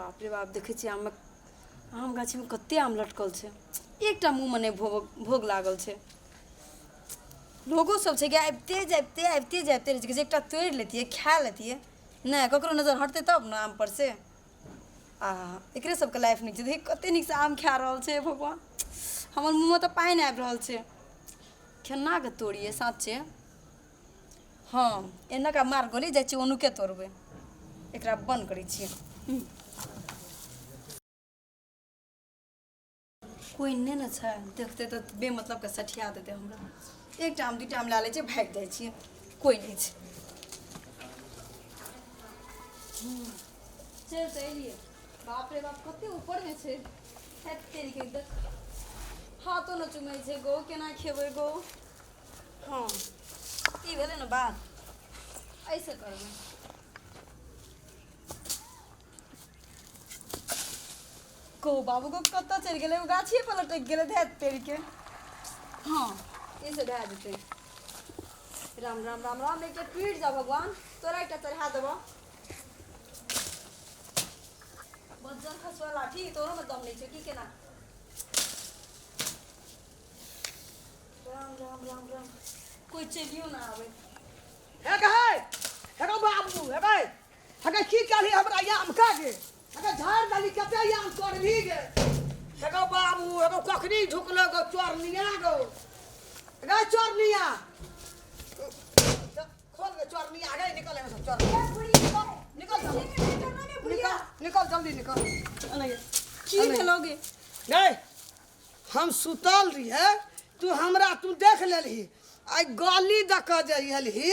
बाप रे बाप, देखै छियै आमक आम गाछीमे कते आम लटकल छै, एकटा मुँहमे नहि भोग भोग लागल छै। लोगो सब छै कि आबिते जाबिते आबिते जाबिते रहै छै जे एकटा तोड़ि लेतियै, खा लेतियै। नहि ककरो नजर हटतै तब ने आमपर से। आ एकरे सबके लाइफ नीक छै। देखी कते नीकसँ आम खा रहल छै। भगवान, हमर मुँहमे तऽ पानि आबि रहल छै। केना कऽ तोड़ियै साँचे? हँ, एना कऽ मार गोली जाइ छियै, ओनुके तोड़बै। एकरा बन्द करै छियै। कोइ नहि ने छै, देखतै तऽ बेमतलबके सठिया देतै हमरा। एकटा आम दूटा आम लए लै छियै, भागि जाइ छियै। कोइ नहि छै। चलि तऽ एलियै। बाप रे बाप, कते ऊपरमे छै। हेतै देख, हाथो नहि चुमै छै गो। केना खेबै गो? हँ, ई भेलै ने बात, ऐसे करबै। गो बाबू गो, कतऽ चलि गेलै ओ? गाछिए पर लटकि गेलै। धैत तेरीके। हँ, ई से भए जेतै। राम राम राम राम, एकटा टूटि जा भगवान, तोरा एकटा चढ़ा देबऽ। बज्जर खसुआ लाठी, तोरो में दम नहीं छै की? केना? राम राम राम राम, कोई चलियो ना आवे। हे कहै, हे गो बाबू, हे गै, हे गै, की कहली हमरा आम का गे? हे गै, झाड़ देली, कते आम तोड़ली गे? हे गो बाबू, हे गो, कखनी झुकलो गो चोरनिया गो? हे गै चोरनिया, खोल गे चोरनिया गे, निकल एमे से चोरनिया, निकल निकल निकल, जल्दी निकल। की भेलो गे? गै, हम सुतल रहिए, तू हमरा तू देख लेलही। आइ गली दऽ कऽ जइहलही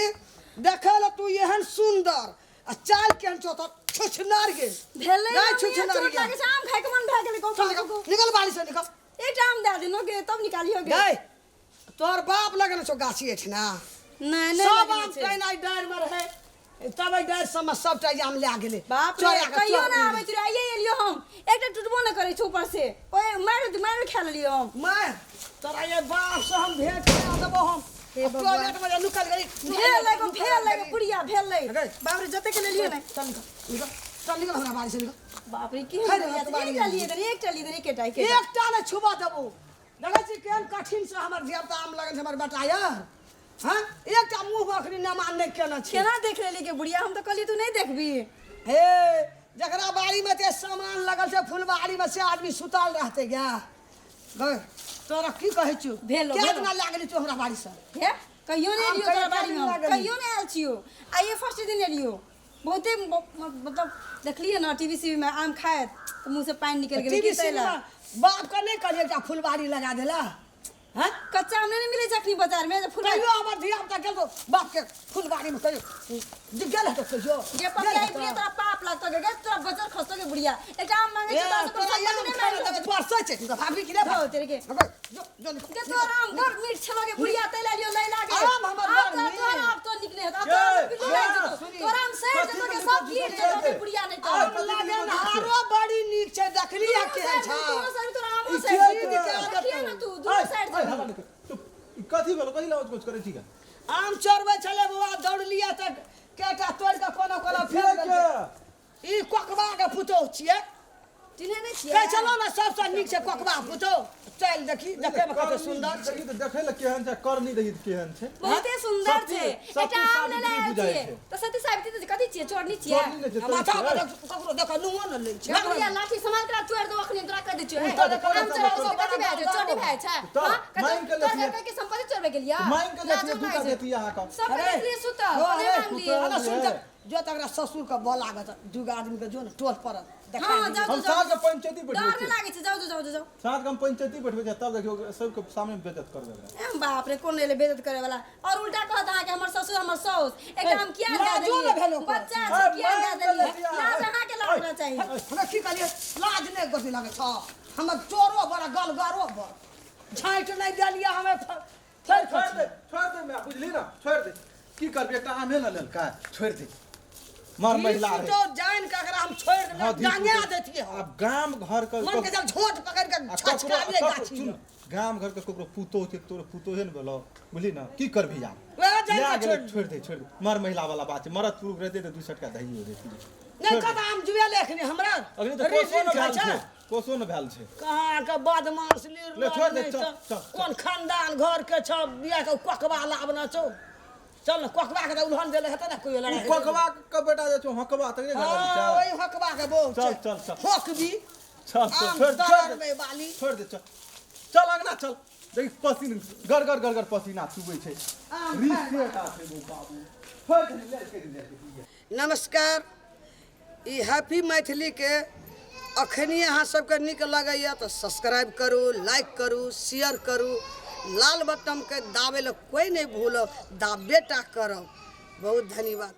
देखै लए, तू एहन सुन्दर आ चाल केहन छौ तऽ छुछनार गे। भेलै नहि, ना, छुछनार चोट गे। लागै छै, आम खाइके मन भए गेलै। चल निकल, निकल बाड़ी से निकल। एकटा आम दए देनो गे, तब निकालियो गे। गै, तोहर बाप लगन छौ गाछी एहिठिना? नहि नहि, सब लगने आम छै। तैन आइ डारि मे रहै, तब एहि डारि सबमे सबटा आम लए गेलै। बाप रे, चोरा कऽ कहियो चोर ना आबै छै, आइए एलियो हम। एकटा टूटबो नहि करै छै, ऊपर से ओए मारि मारि खा लेलियो हम। मैं तोरा ये बाप से हम भेंट करा देबो हम। हे भगवान। टॉयलेट में जे नुकल गई भेल लै गो, भेल लै गो पुड़िया, भेल लै। गई। बाप रे, जते के लेलियो ने। चल निकल, निकल, चल निकल, हमरा बाड़ी से निकल। बाप रे, की खा ले, पुड़िया छै? बाड़ी एकटा में। लिए देने, एकटा लिए देने, एकेटा एकेटा। एकटा ने छुबा देबो। देखै छी केहन कठिन से हमर धियापुता आम लगन छै हमर बेटा यार। हाँ, एकटा मुँह में अखनी नमान नहि केने छै। केना देख लेली के बुढ़िया? हम तऽ कहलियै तू नहि देखबी। हे, जकरा बाड़ी में ते सामान लगल छै फुलबाड़ी में, से आदमी सुतल रहतै गे? गै, तोरा की कहै छियौ? भेलो, क्या भेलो। दिना लए गेली तू हमरा बाड़ी से? हे, कहियो नहि आम एलियो कहियो तोरा बाड़ी में दिन हम। लागल। कहियो नहि आयल छियो, आइए फर्स्ट दिन एलियो। बहुते मतलब देखलियै ने टीवी सीवी में आम खाइत तऽ मुँह से पानि निकलि गेलै। टीवी की तै लए? बाप के नहि कहलियै एकटा फुलबाड़ी लगा देला? हैं? कच्चा आम नहि मिलै छै अखनी बाजार में फूल। कहियो हमर धिया पुता गेल तो बाप के फुलबाड़ी में? कहियो जे गेल हेतौ? कहियो जे पपिया बुढ़िया, तोरा पाप लागतो गे, तोरा बजर खसतो गे बुढ़िया। एकटा आम मांगे छै तोरा से, तोरा कोनो आम संपत्ति नहि खाय मांगे लए परसै छै तू तऽ भाभी कि नहि? धौ तेरे के। भाभी? जो जो निकल। गे, तोरा आम बड़ मीठ छलो गे बुढ़िया, तै लए लियो लै लागे। आम हमर आब बड़ तोरा मीठ। तोरा आब तो निकले हेतौ, आब तोरा ये, पिल्लू लागि ये, जेतौ। सुनी। तोरा आम सड़ि जेतौ गे, सब गिर जेतौ गे बुढ़िया, नहि तऽ आम लगन आरो बड़ी नीक छै, देखली है केहन छै? दुनू साइड तोरा आमो ई सड़ि के जेतौ। के? देखिए ने तू दुनू साइड अय, जेबही। हटा निकल। चुप। ई कथी भेलो? कथी लाउच कुछ करै छी गा? आम चोरबै छलै बौआ, दौड़लियै तऽ केटा तोड़ि कऽ कोनो कोनो फेर के देलकै। ई कोकबा के पुतोहु छियै। चिन्है नहि छियै? कहै छलहुँ ने सबसँ नीक छै कोकबा पुतोहु। चलि देखी, देखैमे कते सुन्दर छै। देखी तऽ, देखै लए केहन छै, करनी देखी तऽ केहन छै। बहुते सुन्दर छै। सती एकटा आम सावित्री ले आयल बुझाइ छियै छै। तऽ सती सावित्री तऽ कथी छियै? चोरनी छियै? चोरनी नहि छै, आ माथा चोर पर छै। ककरो देख नुओ ने लै छै। बुढ़िया, लाठी सम्हाल कर, तोड़ दो अखनी तोरा कह दै छियौ। उल्टा देखो, आम उल्टा चोरा देखो। सब कथी भए छै? चोरी भए छै? तऽ हाँ? कथी- मांगि के तोर लेतियै। घर के संपत्ति चोरबे गेलियै? मांगि के लेतियै, लाजो दूटा लागै छै। देतियै अहाँके। सब अरे, देखलियै सुतल, हो, नहि अरे, मांगलियै। अरे सुन तऽ, जो तकरा ससुर के बोला के दूगो आदमी के जो ने टोल पर देखा हाँ, दियै। जाउ, हम जाउ। साँझ के पंचायती डर बैठबै नहि छियै। लागै छै? जाउ जाउ जाउ जाउ। साँझ के हम पंचायती बैठबै छियै, तब देखियौ सबके सामने बेइज्जत करबै एकरा। एम बाप रे, कोन एलै बेइज्जत करे वाला? और उल्टा कहत अहाँके हमर ससुर हमर साउस। एकटा हम किया दए लाजो ने देलियै? भेल ओकर। बच्चा छै, अरे, किया दए मारि देलियै? देलकै। लाज अहाँके लागना चाही। हमरा की कहलियै? लाज नहि गोटी लागै छौ? हमर चोरो बड़ गलगरो बड़ झाँटि नहि देलियै हमे फेर छोड़ि दे, छोड़ि दे माय, बुझली ने, छोड़ि दे। की करबी, एकटा आमे ने लेलकै, छोड़ि दे। मर महिला रहे। तो जान के अगर हम छोड़ि देबै हाँ, धिपुते। डांगे देतियै हम। आब गाम घर के मन के जब झोंट पकड़ के आ ककरो छचकालियै ककरो- गाछी सुन में। गाम घर के ककरो पुतोह छै, तोरो पुतोहे ने भेलौ, बुझली ने? की करबी आब? वएह जानि लए कऽ गेलै, छोड़ि छोड़ि दे, छोड़ि दे। मर महिला वाला बात छै, मरद पुरुख रहतै तऽ दू सटका दहियो देतियै। नहि कत आम जुएले एखनी हमरा अखनी तऽ रील कोसो ने खाइ भेल छै छै, कोसो ने भेल छै। कहाँ के बदमाश लीर ले, छोड़ दे, नहि चल, तऽ चल, चल। कोन खानदान घर के छौ बियाह के कोकबा लाबना छौ। चल ने, कोकबा के तऽ उल्हन देले हेतै ने कोइ लड़ाइ। ओ कोकबा के बेटा जे छौ हकबा तकरे घर हाँ, चल। ओहि हकबा के बहु चल, चल, चल। हकबी चल चल, आम छोड़, छोड़ दे। दरमे बाली। छोड़ दे, चल चल अंगना चल। देख पसीना गड़ गड़ गड़ गड़ पसीना चुबै छै। आम रिसेटा छै बौ बाबू। छोड़ दे, ले के ले के। नमस्कार, ई हैप्पी मैथिलीके अखनी अहाँ सबके नीक लगैए तऽ सब्सक्राइब करू, लाइक करू, शेयर करू। लाल बटनके दाबै लए कोइ नहि भूलब, दाबे टा करब। बहुत धन्यवाद।